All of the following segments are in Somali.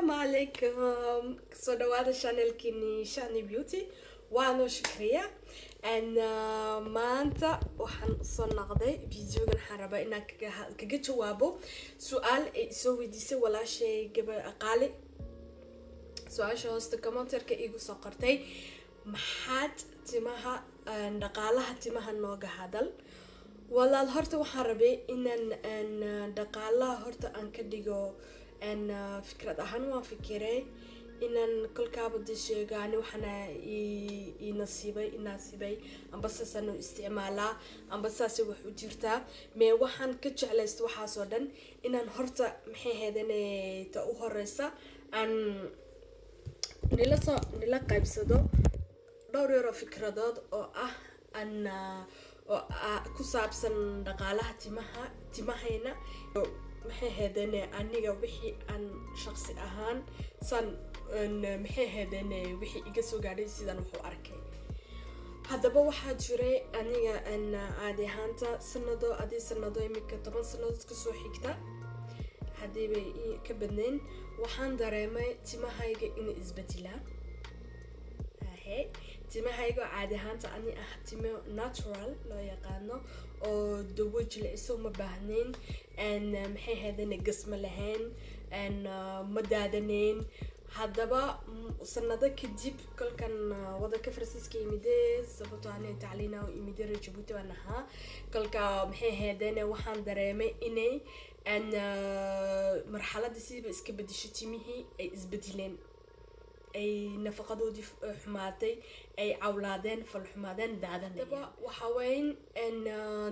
Asalaamu calaykum, kusoo dhawaada channelkini Shani Beauty. Waanoo Shukriya and maanta waxaan usoo noqday videogan. Waxaan rabaa inaan kaga jawaabo su-aal ay isoo weydiisay walaashay gaba Qaali. Su-aasha hoosta commentarka iigu soo qortay: "Maxaad timaha, dhaqaalaha timaha nooga hadal, walaal?" Horta waxaan rabay inaan dhaqaalaha horta aan ka dhigo fikrad ahaan. Waan fikiray inaan kolkaaba de sheego ani waxaana i nasiibay, inaasibay, amba saasaan u isticmaalaa, amba saasay wax u jirtaa. Mee waxaan ka jeclaysta waxaasoo dhan inaan horta, maxay ahaydane, ta u horeysa aan nila soo nila qaybsado dhowr yaroo fikradood oo ah an oo ku saabsan dhaqaalaha timaha, timahayna, maxay ahaydane, aniga wixii aan shaqsi ahaan san, maxay ahaydane, wixii iga soo gaadhay, sidaan wax u arkay. Haddaba waxaa jiray aniga caadi ahaanta sanado, adii sanado, imika 10 sanadood kasoo xigta, haddii bay ka badnayn, waxaan dareemay timahayga inay isbedelaan. Hahe, timahayga oo caadi ahaanta ani ah timo natural loo yaqaano oo dawo jilciso ma baahnayn, maxay ahaydane, gasma lahayn, ma daadanayn. Haddaba sanado kadib kolkan wadanka Faransiiska imide, sababtoo ani tacliina u imide, reer Jabuuti baan ahaa kolka, maxay ahaydene, waxaan dareemay inay marxaladii sidiiba iska bedesho, timihii ay isbedileen, ay nafaqadoodii xumaatay, ay cawlaadeen, falxumaadeen, daadanayaan. Waxa weyn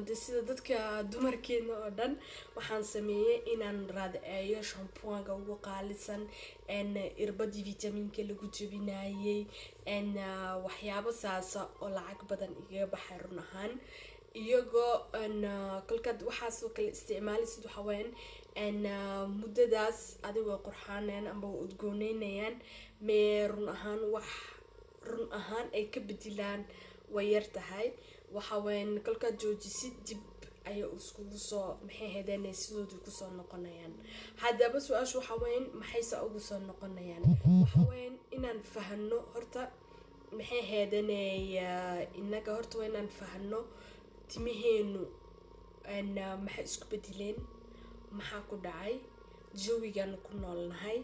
de sida dadka dumarkeena oo dhan waxaan sameeyey inaan raadceeyo shampoonga ugu qaalisan, irbadii vitamiinka lagu jebinayay, waxyaabo saasa oo lacag badan igaga baxay run ahaan. Iyagoo kolkaad waxaasoo kale isticmaalisid, waxa weyan muddadaas adiga way qurxaanayaan amba way udgooneynayaan, mee run ahaan wax run ahaan ay ka bedilaan way yar tahay. Waxa weyan kolkaad joojisid, dib ayay iskugu soo, maxay ahaydeen, sidoodii kusoo noqonayaan. Haddaba su-aashu waxa weyan: maxayse ugu soo noqonayaan? Waxa weyan inaan fahano horta, maxay ahaydeen, inaga horta waa inaan fahano timaheenu maxay isku bedileen, maxaa ku dhacay, jawigan ku noolnahay,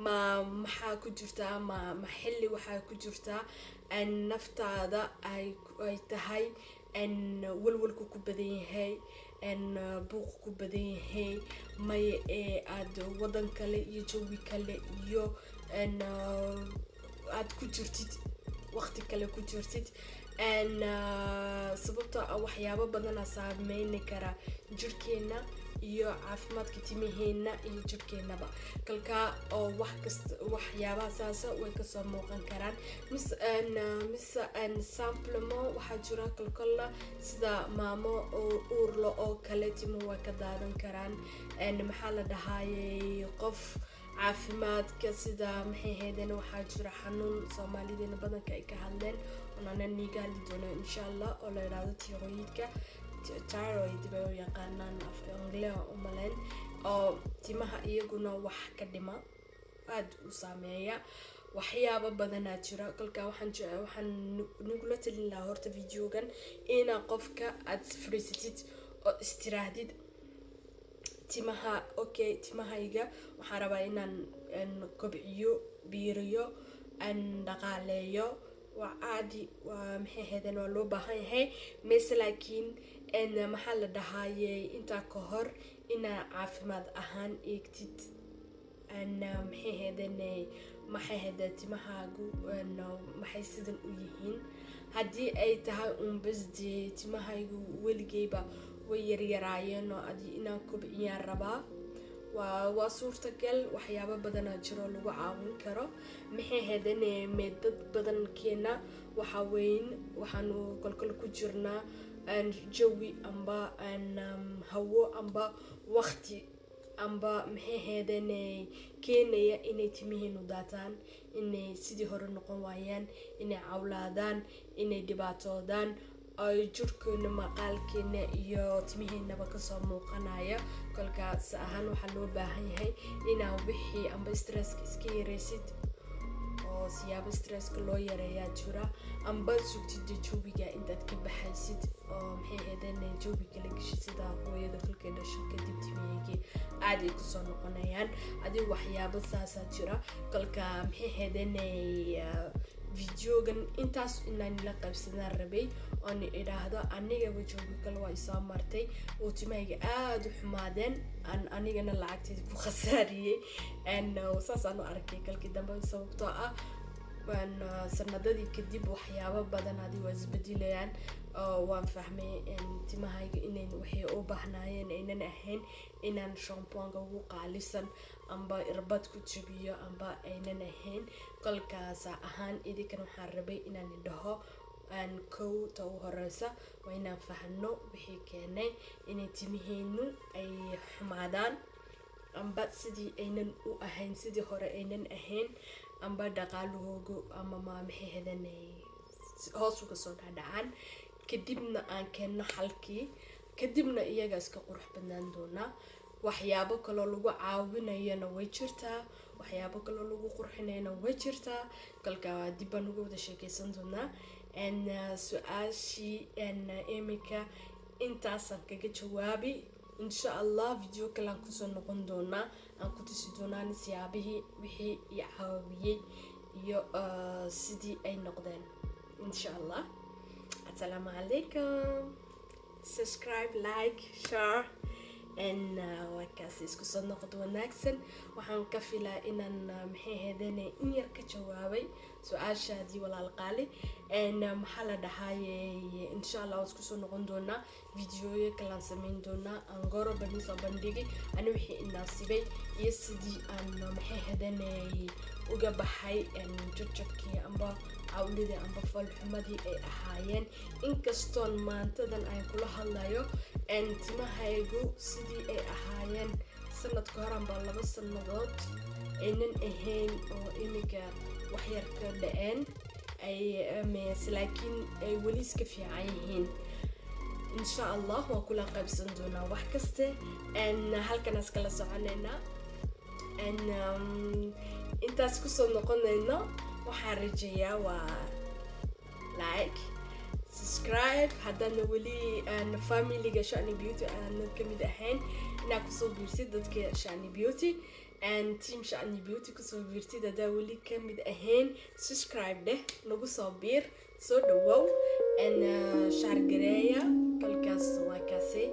ma maxaa ku jirtaa, ma xilli waxaa ku jirtaa naftaada ay tahay walwalku ku badan yahay, buuq ku badan yahay, maya ee aada wadan kale iyo jawi kale iyo aad ku jirtid, waqti kale ku jirtid. Sababtoo ah waxyaabo badanaa saameyni kara jirkeena iyo caafimaadka timaheena iyo jirkeenaba kalka oo wax kasta, waxyaabaha saasa way kasoo muuqan karaan. Mise simplement waxaa jira kolkolla sida maamo oo uurla oo kale, timuhu way ka daadan karaan. Maxaa la dhahayay, qof caafimaadka sida, maxay ahaydeen, waxaa jira xanuun Soomaalideena badanka ay ka hadleen oonana niiga hadli doono insha Allah, oo la yidhaahdo thyroidka, thyroid bay u yaqaanaan afka anglea umaleyn, oo timaha iyaguna wax ka dhima, aada u saameeya. Waxyaabo badanaa jira. Kolka waxaan nigula talin lahaa horta videogan inaa qofka aad fariisatid oo istiraahdid: "Timaha, okay, timahayga waxaan rabaa inaan kobciyo, biiriyo, aan dhaqaaleeyo." Waa caadi, waa, maxay ahaydeen, waa loo baahan yahay mise. Laakiin maxaa la dhahayay, intaa ka hor inaa caafimaad ahaan eegtid, maxay ahaydeen, maxay ahaydeen, timahaagu maxay sidan u yihiin. Haddii ay tahay uun bas dee timahaygu weligeyba way yaryaraayeen oo adi inaan kobciyaan rabaa, waa suurtagal. Waxyaabo badanaa jiro lagu caawin karo, maxay ahaydeen. Mee dad badankeena waxaa weyn waxaanu kolkol ku jirnaa jawi amba hawo amba waqti amba, maxay ahaydeen, keenaya inay timihiinu daataan, inay sidii hore noqon waayaan, inay cawlaadaan, inay dhibaatoodaan. Ay jirhkeena, maqaalkeena iyo timaheenaba kasoo muuqanaya. Kolkaas ahaan waxaa loo baahan yahay inaa wixii amba stresska iska yareysid, oo siyaabo stresska loo yareeyaa jira, amba sugtida jawiga intaad ka baxaysid, oo maxay ahaydeen, jawi kala geshid. Sida hooyada kolkay dhasho kadib timaheygii aad ay kusoo noqonayaan. Adiga waxyaabo saasaa jira. Kolka maxay ahaydeen, videogan intaas inaan la qaybsadaan rabay, oon idhaahdo anigaba joogi kale waa isoo martay oo timahayga aada u xumaadeen, aan anigana lacagteeda ku khasaariyey. Saasaan u arkay kalkii dambe, sababtoo ah sanadadii kadib waxyaabo badan adi waa isbedilayaan. Waan fahmay timahayga inayn waxay u baahnaayeen aynan ahayn inaan shampoonga ugu qaalisan amba irbad ku jabiyo amba aynan ahayn. Kolkaas ahaan idinkan waxaan rabay inaan idhaho aan kow ta u horeysa waa inaan fahno wixii keenay inay timaheenu ay xumaadaan, amba sidii aynan u ahayn, sidii hore aynan ahayn, amba dhaqaalahoogu ama ma maxay hadanay hoos uga soo dhacdhacaan. Kadibna aan keenno xalkii, kadibna iyaga iska qurux badnaan doonaa. Waxyaabo kaloo lagu caawinayana way jirtaa, waxyaabo kaloo lagu qurxinayana way jirtaa. Kolka dib baan uga wada sheekeysan doonaa. Su-aashii imika intaasaan kaga jawaabi. Insha Allah video kale aan kusoo noqon doonaa, aan ku tusi doonaan siyaabihii wixii i caawiyey iyo sidii ay noqdeen, insha Allah. Assalaamu calaykum. Subscribe, like, share and waa kaasi. Isku soo noqod wanaagsan. Waxaan ka filaa inaan maxay ahaydeen, in yar ka jawaabay su-aashaadii, walaal qaali. Maxaa la dhahaye, insha Allah waan isku soo noqon doonaa, videoyo kalaan sameyn doonaa, angoro bani soo bandhigay ani wixii inaasibay iyo sidii aan maxay ahaydeen uga baxay jajabkii amba cawlidii amba falxumadii ay ahaayeen. Inkastoon maantadan aan kula hadlayo timahaygu sidii ay ahaayeen sanadka hor amba 2 sanadood aynan ahayn, oo imika waxyar ka dhaceen ay, laakiin ay weli iska fiican yihiin. Insha Allah waan kula qaybsan doonaa wax kaste. Halkan iskala soconaynaa. Intaas kusoo noqonayno, waxaan rajeeyaa waa like, subscribe. Haddana weli aan familyga Shani Beauty aanad kamid ahayn, inaad kusoo biirtid dadka Shani Beauty and team Shani Beauty kusoo biirtid. Haddaa weli kamid ahayn, subscribe dheh, nagu soo biir, soo dhawow and share gareeya. Kolkaas waa kaasi.